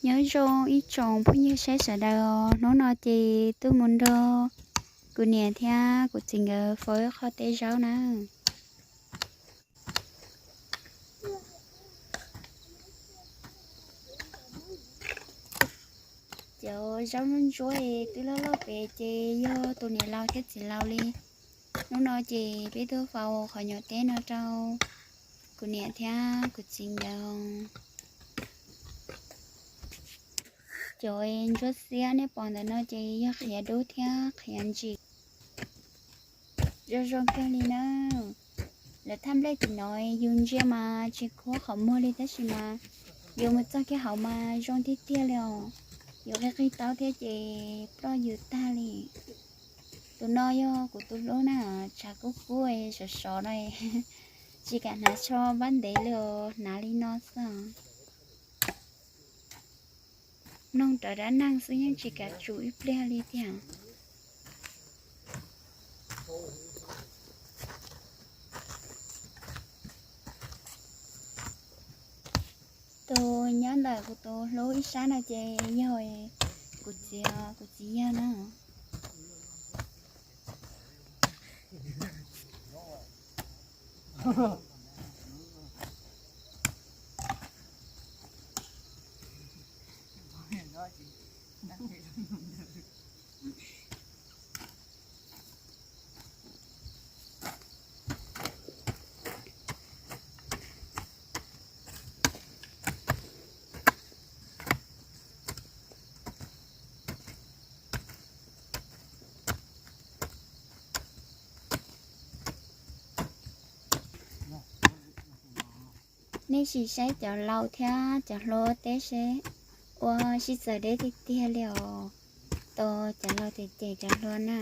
Nyob zoo ib tsoom phooj ywg saib sawv daws os, hnub no ces tuaj mus nrog kuv niam thiab kuv txiv nkawd faus ib qho teb zaub na. Cov zaub ntsuab ntsuab twb loj loj pem ces yog tus niam laus thiab txiv laus li. Hnub no ces peb tuaj faus qhov nyuam teb no rau kuv niam thiab kuv txiv nkawd. Cov ntsuab xiab nej pom ntawm no ces yog qhiav dub thiab qhiav ntsim. Zoo zoo kawg li na. Lawv thaj nplej tim no yus ntsia mas tsis khuab qhov muag li tab sis mas yus mus txog kiag hauv mas zoo tiag tiag li os. Yus qi qi taub thiab ces ploj yus tag li. Tus no yog kuv tus hlub na, tshav kub kub sov sov no, tsis kam hnav tsho npab ntev li os, hnav li no xwb. Mloog rawv dab neeg xwb yeej tsis kam tsum ib pliag li tiag. Tus nyob ntawm kuv tus hlub ib sab no ces yog kuv txiv, kuv txiv yawg na. Nej sim saib cov laus thiab cov hluas teb seb ua sib txawv deb tiag tiag li os. Tos cov laus cem cem cov hluas na.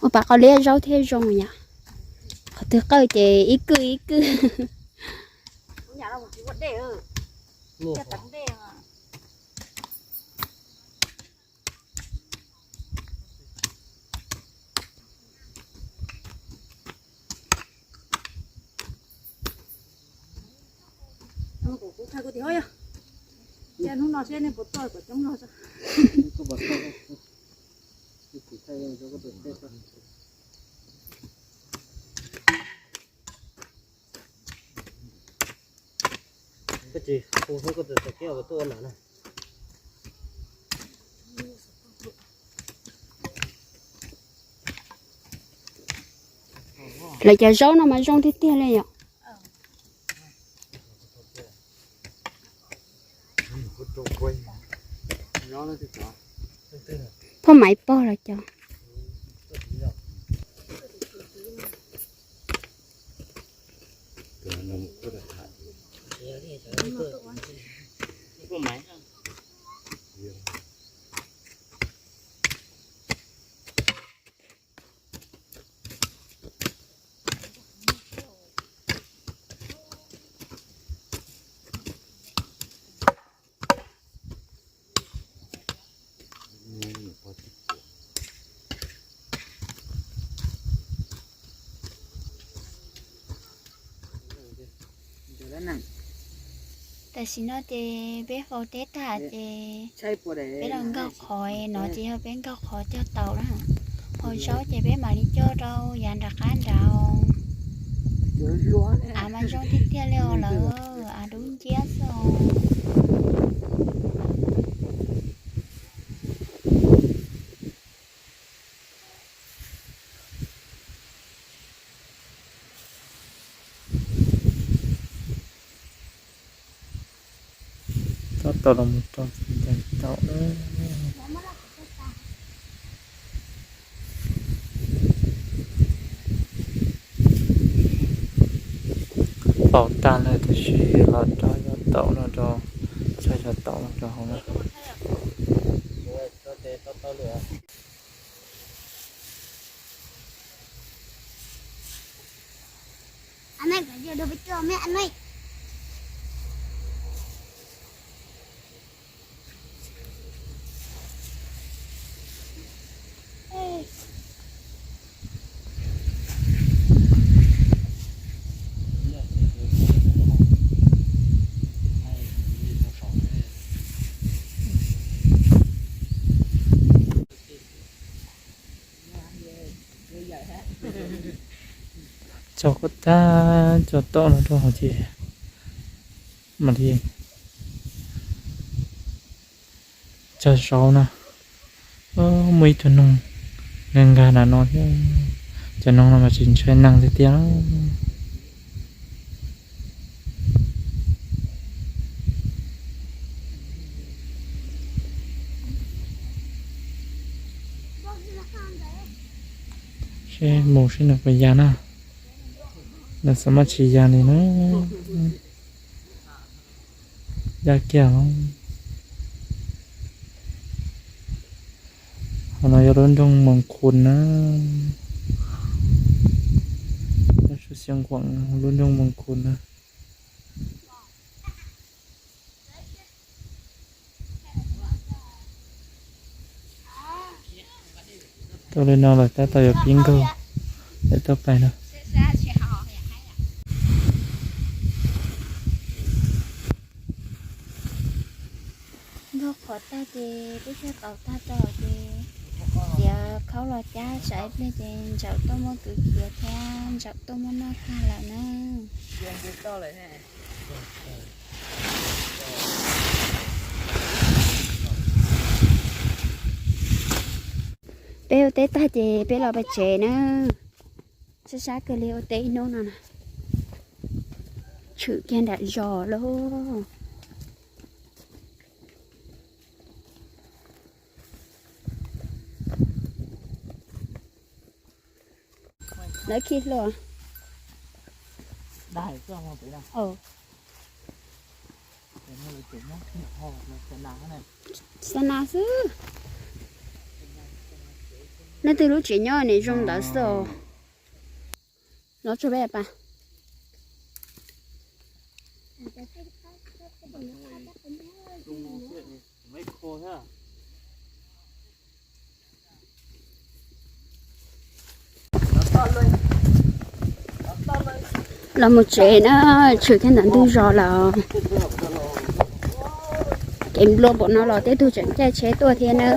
Ua pav qau liab zaub thiaj zoo yom. Qhov twg qawj ces ib kwj ib kwj. Hnub no seb nej puas tuaj kom coob zog. Koj tsis hu xwb koj tus txawm kiag tuaj ua nam na. Lawv cov zaub no mas zoo tiag tiag li yom. Phoj maiv pog los cov. Tam sim no ces peb faus teb tag ces peb los nkaug qhov no ces yog peb nkaug qhov cog taus na. Faus zaub ces peb mam li cog rau yav nram qab nrad. Av mas zoo tiag tiag li os lawm, av dub nciab xwb os. Tau los mus rau ntees tau na. Paus tag lawm tab sis los rau cov taum no rau, tso cov taum no rau hauv na. Tso kom tag, tso taum no rau hauv ces mam li tso zaub na. Muaj ib tug noog nkag nkag nram no thiab. Cov noog no mas tsis ntshai neeg tiag tiag. Seb mus seb nws puas ya na. Nws xav mas tsis ya li na. Ya kiag los. Qhov no yog lub nroog Moos Khun na. Lub xu xiab nkuam lub nroog Moos Khun na. Tau li no lawm tab tom yuav pib nkaug, lawv tuaj pais no. Nkaug qhov tag ces peb sab tau tag rau ces txiav khaub los cab tsam ib pliag ces ntsaum tuaj muab kwv khiav thiab ntsaum tuaj muab noj tag lawm na. Peb ua teb tag ces peb los pem tsev na. Sab sab kawg li ua teb ib hnub no na. Tshwm kiag nram zos lauj. Lawv khi hlua. Xa nas xwb. Leej twg lub tsev nyob nim zoo ntawd xwb os. Los tso peb pas. Los mus tsev na, tshwm kiag ntawm ntug zos lawm. Kev nplua npaum no los tej tug tseem caij tsheb tuaj thiab na.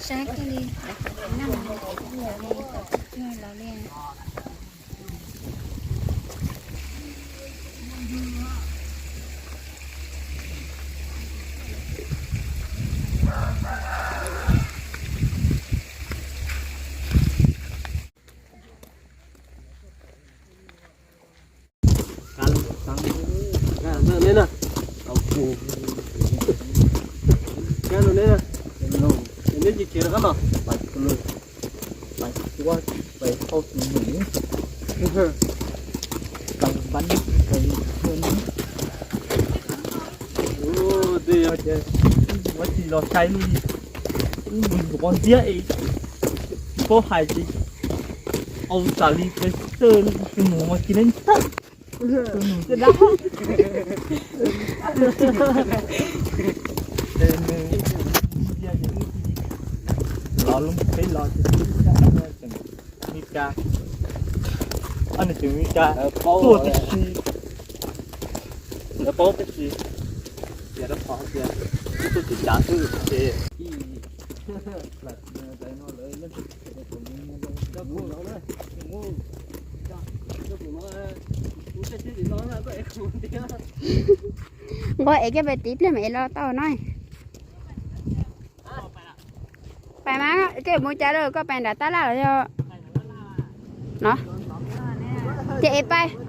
Sab kiag li, lawv cov neeg no ces kuj los li, cov tsis cuag los li. Ua tsis los sai li, wb mus nrov ntxiag es tsis paub hais ces au tas li, peb txawj tus mus mas cia li tawm. Los lub peb los ces Meskas, ob niag tseem Meskas tuaj tib si, lawv paub tib si, tias rau qhov tias ib tug tsis cav xwb ces ib Nqua es kiag pem tid pliag mas es los tau no. Pais mas koj mus cas lawm, koj pais nram tab laj los yog no? Ces es pais.